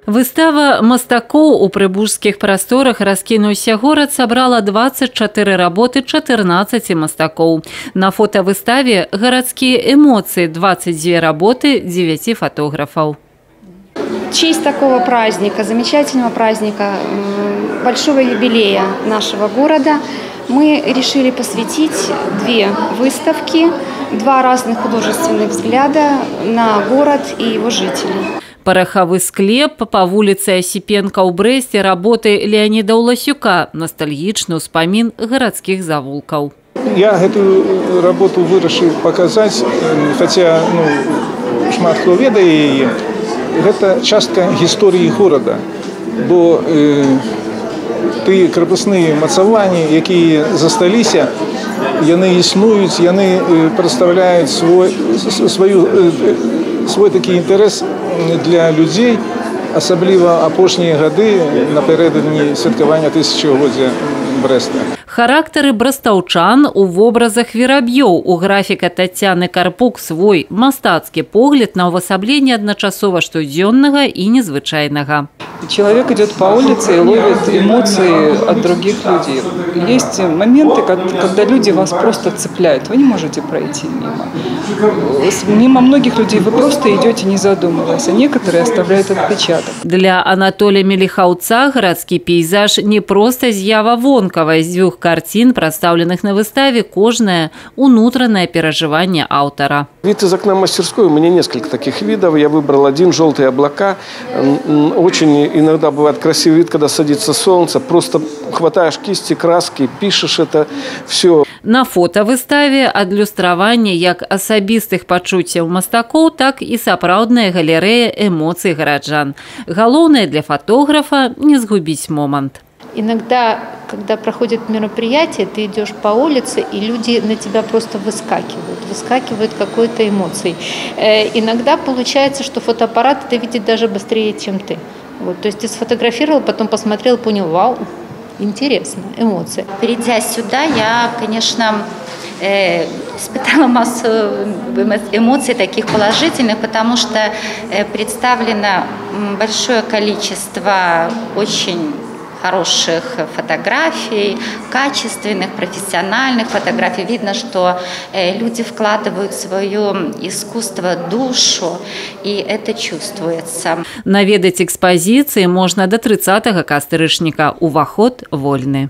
Выстава мастакоў «У прыбужскіх прасторах раскінуўся горад» сабрала 24 работы 14 мастакоў. На фотавыставе гарадскія эмоцыі, 22 работы 9 фатографаў. В честь такого праздника, замечательного праздника, большого юбилея нашего города, мы решили посвятить две выставки, два разных художественных взгляда на город и его жителей. Парахавы склеп па вуліцы Асіпенка ў Брэсце, работы Леаніда Уласюка, ностальгічны ўспамін гарадскіх завулкаў. Я гэтую работу вырашыў паказаць, хаця, ну, шмат хто ведае яе. Гэта частка гісторыі горада, бо тыя крапасныя мацаванні, якія засталіся, яны існуюць, яны прадстаўляюць свой такі інтарэс для людзей, асабліва апошнія гады напярэдадні святкавання тысячагоддзя Брэста. Характары брастаўчан у вобразах вераб'ёў. У графіка Тацяны Карпук свой мастацкі погляд на ўвасабленне адначасова штодзённага і незвычайнага. Человек идет по улице и ловит эмоции от других людей. Есть моменты, когда люди вас просто цепляют, вы не можете пройти мимо. Мимо многих людей вы просто идете, не задумываясь, а некоторые оставляют отпечаток. Для Анатоля Меліхаўца гарадскі пейзаж не проста з'ява вонкавая. З дзвюх карцін, прадстаўленых на выставе, кожная унутранае перажыванне аўтара. Вид из окна мастерской, у меня несколько таких видов. Я выбрал один, желтые облака. Очень иногда бывает красивый вид, когда садится солнце. Просто хватаешь кисти, краски, пишешь это все. На фотавыставе адлюстраванне як асабістых пачуццяў мастакоў, так і сапраўдная галерэя эмоцый гараджан. Галоўнае для фатографа — не згубіць момант. Иногда, когда проходит мероприятие, ты идешь по улице, и люди на тебя просто выскакивают, выскакивают какой-то эмоцией. Иногда получается, что фотоаппарат это видит даже быстрее, чем ты. Вот, то есть ты сфотографировал, потом посмотрел, понял: вау, интересно, эмоции. Придя сюда, я, конечно, испытала массу эмоций таких положительных, потому что представлено большое количество очень хороших фотографий, качественных, профессиональных фотографий. Видно, что люди вкладывают в свое искусство душу, и это чувствуется. Наведаць экспазіцыі можна да 30 кастрычніка. Уваход вольны.